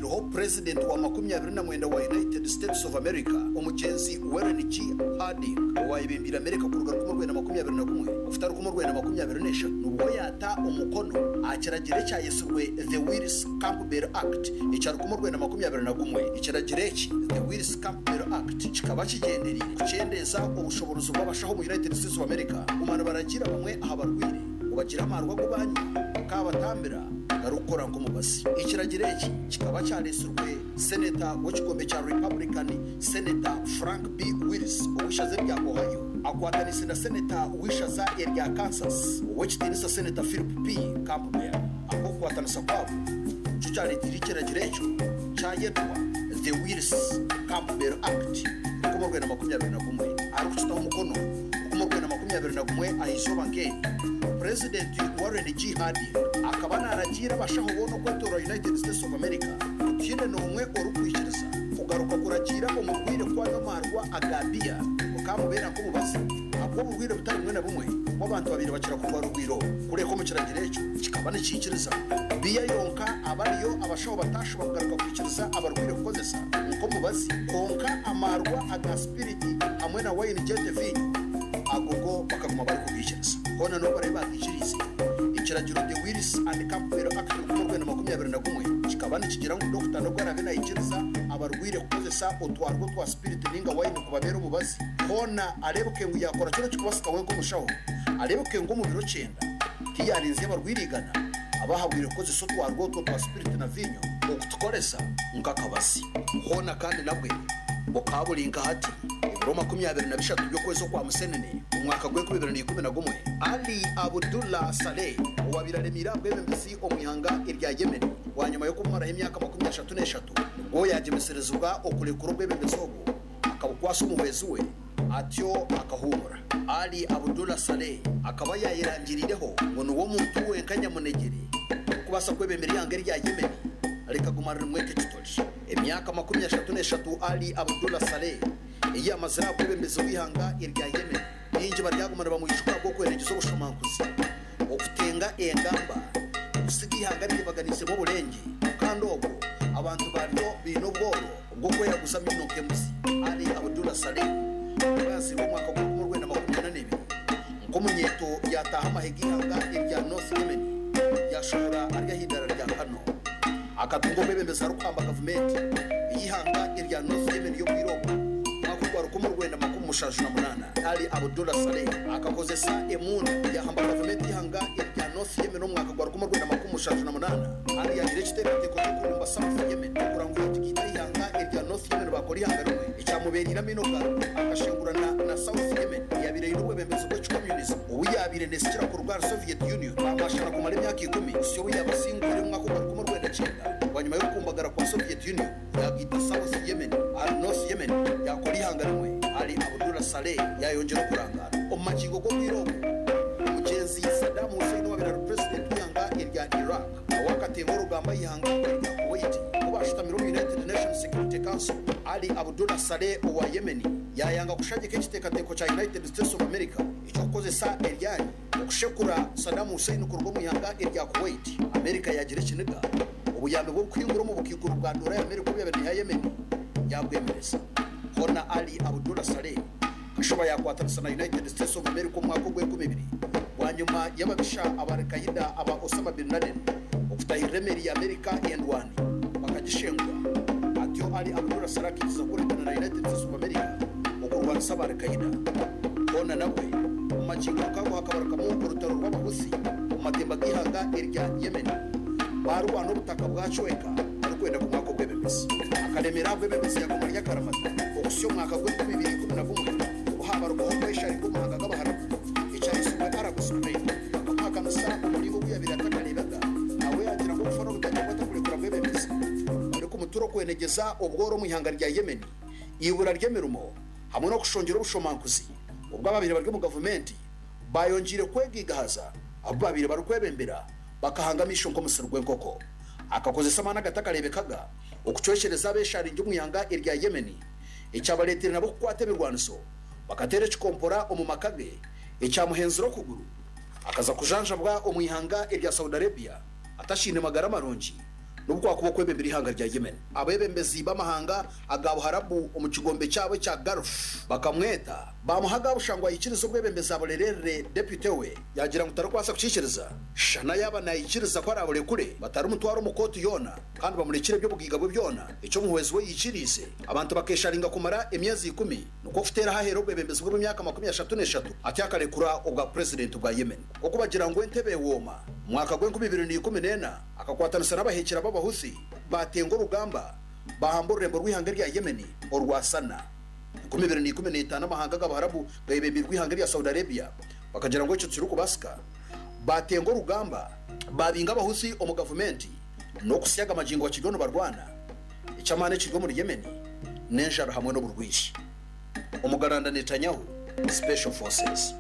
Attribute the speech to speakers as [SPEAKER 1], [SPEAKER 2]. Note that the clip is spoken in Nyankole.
[SPEAKER 1] Owaabiireho Purezidenti wa 29 wa United States of America, Omugyenzi Warren G. Harding, owaayebembeire Amerika kuruga 1921 kuhika 1923, nibwo yaata omukono aha kiragiro ekyayetsirwe The Willis-Campbell Act ekya 1921. Ekiragiro eki, The Willis-Campbell Act, kikaba kigyendereire kukyendeeza obushoboorozi bw'abashaho omu United States of America kuguma nibaragiira bamwe aha barwaire ngu bagire amaarwa agu banywa gakaabatambira garikukora nk'omubazi. Ekiragiro eki kikaba kyareetsirwe Seneta w'ekigombe kya Republican, Seneta Frank B. Willis ow'eishaza erya Ohio akwataniise na Seneta w'eishaza erya Kansas ow'ekitiinisa Seneta Philip P. Campbell. Ahabw'okukwatanisa kwabo, nikyo kyareeteire ekiragiro ekyo kyayetwa The Willis-Campbell Act, 1921. Arikukitaho omukono 1921 aha izooba nk'eri, Purezidenti Warren G. Harding akaba naaragiira abashaho boona okwetoorora United States of America ngu tihaine n'omwe orikwikiriza kugaruka kuragiira omurwaire ku anywa amaarwa aga biya bukamubeera nk'omubazi ahabw'oburwaire butari bumwe na bumwe obu abantu babaire bakira kurwara obwire obu. Kureka omu kiragiro ekyo kikaba nikiikiriza biya yonka abariyo abashaho bataashuba kugaruka kwikiriza abarwaire kukozesa nk'omubazi kwonka amaarwa aga sipiriti hamwe na wayini gyete viinyo ago go bakaguma barikugaikiriza. Hoona n'obu baraabe baagaikiriize, ekiragiro The Willis and Campbell Act 1921 kikaba nikigira ngu dokita n'obu araabe naikiriza abarwaire kukozesa otwarwa otwa sipiriti nainga wayini kubabeera omubazi, hoona areebeke ngu yaakora kyona ekirikubaasika we nk'omushaho, areebeke ngu omu biro kyenda tiyarinzya abarwaire igana abahabwire kukozesa otwarwa otwo twa sipiriti na viinyo okutukoresa nk'akabazi. Hoona kandi nabwe bukaba buri nka hati ebiro 23 by'okwezi okwa Musenene omu mwaka gw'enkumi ibiri na ikumi na gumwe, Ali Abdullah Saleh owabaire aremeire aha bwebembezi omu ihanga erya Yemen bwanyima y'okumaraho emyaka 33 nibwo yaagyemeserezibwa okurekura obwebembezi obwo akabukwasa omuhwezi we atyo akahuumura. Ali Abdullah Saleh akaba yaayerangiriireho ngu niwe omuntu wenka nyamunegyere orikubaasa kwebembera eihanga erya Yemen rikaguma ririmu ekitore. Emyaka 33 Ali Abdullah Saleh ei yaamazire aha bwebembezi bw'eihanga erya Yemen, baingi baryaguma nibamwijuka ahabw'okwerengyeza obushomankuzi, okutenga engamba, okutsiga eihanga ryebaganiisemu oburengye kandi obwo abantu baryo baine obworo bw'okweraguza amaino nk'embuzi. Ali Abdullah Saleh akaba yazairwe omu mwaka gwa 1942 nk'omunyeeto yaataaha amahe g'eihanga erya North Yemen yaashohora ari aha idaara rya Kano. Akatunga obwebembezi arikuhamba gavumenti ey'eihanga erya North Yemen y'obwire obwo omwaka ogwa 1978. Ali Abdullah Saleh akakozesa emundu yaahamba gavumenti y'eihanga erya North Yemen omu mwaka gwa 1978 kandi yaagira ekiteekateeko ky'okurumba South Yemen kurora ngu yaagigaita eihanga erya North Yemen baakora eihanga rimwe. Ekyamubeereire amaino gaarwo akashengurana na South Yemen eyaabaire eine obwebembezi bw'ekikomunism obu yaabaire neesikira kuruga ahari Soviet Union baamwashana kumara emyaka ikumi kuhitsya obu yaabasingwire omu mwaka ogwa 1990 bwanyima y'okukumbagara kwa Soviet Union yaagaita South Yemen ahari North Yemen yaakora eihanga rimwe. Ali Abdullah Saleh yaayongyera okurangaana. Omu magingo g'obwire obwo, omugyenzi Saddam Hussein owaabaire ari purezidenti w'eihanga erya Iraq nawe akateerwa orugamba aha ihanga erya Kuwait obu baashutamire omu United Nations Security Council. Ali Abdullah Saleh owa Yemeni yaayanga kushagika ekiteekateeko kya United States of America eky'okukozesa eryanyi okushekura Saddam Hussein kuruga omu ihanga erya Kuwait. America yaagira ekiniga, obuyambi bw'okuhingura omu bukaikuru bwa doora ya America obu yaabaire neeha Yemeni yaabwemereza. Hoona Ali Abdullah Saleh Kashoba yaakwatanisa na United States of America omu mwaka ogw'enkumi ibiri bwanyima y'ababisha aba Al-Qaeda aba Osama Bin Laden okutahirira emeeri ya Amerika endwani bakagishengura. Atyo Ali Abdullah Saleh akaikiriza kukoregana na United States of America okurwanisa aba Al-Qaeda. Hoona nabwe, omu magingo nk'ago hakabarukamu orutaro rw'Abahuthi omu matemba g'eihanga erya Yemen baarwana obutaka bwacweka barikwenda kumwaka obwebembezi. Akaremeera aha bwebembezi yaaguma ari akaramata okuhitsya omu mwaka gw'enkumi ibiri ikumi na gumwe obu haabarukaho okwesharika omu mahanga g'Abaharabu ekyayetsirwe Arab Spring. Bakamuhakanisa omu muringo ogu yaabaire atakareebaga, nawe yaagira ngu okufa n'obutagirwa atakurekura bwebembezi. Barikumutura okwenegyeza obworo omu ihanga rya Yemen, eibura ry'emirimo hamwe n'okushongyera obushomankuzi obwo ababaire bari omu gavumenti baayongyeire kwegaigahaza abu baabaire barikwebembera bakahanga amaisho nk'omusiri gw'enkoko. Akakozesa amaani agatakareebekaga okucwekyereza ab'esharingi omu ihanga erya Yemeni, ekyabareeteire nabo kukwata ebirwaniso bakateera ekikompora omu maka ge ekyamuhenzire okuguru. Akaza kujanjabwa omu ihanga erya Saudi Arabia atashaine magara marungi. N'obu kwakuba okwebembera eihanga rya Yemen. Abeebembezi b'amahanga aga Buharabu omu kigombe kyabo ekya Gulf bakamweta baamuha aga busha ngu aikirize obwebembezi aburererere deputy we yaagira ngu tarikubaasa kukiikiriza. Shana yaaba naikiriza ku araaburekure batarimutwara omu kooti yoona kandi bamurekire eby'obugaiga bwe byona. Eki omuhwezi we yaikiriize, abantu bakeesharinga kumara emyezi ikumi nikwo kuteeraho aheeru obwebembezi bwe bw'emyaka 34 atyo akarekura obwa purezidenti bwa Yemen. Nk'oku bagira ngu entebe ewooma, omu mwaka gw'enkumi ibiri na 14, Akakwatanisa n'abaheekyera b'Abahuthi baatenga orugamba baahamba orurembo rw'eihanga erya Yemeni orwa Sana. 2015 amahanga g'Abaharabu gayebembeirwe eihanga erya Saudi Arabia bakagira ngu ekyo tikirikubaasika baatenga orugamba baabinga Abahuthi omu gavumenti n'okutsya aga magingo bakiriyo nibarwana. Eky'amaani ekiri omuri Yemeni n'enjara hamwe n'oburwaire. Omugaranda Netanyahu, Special Forces.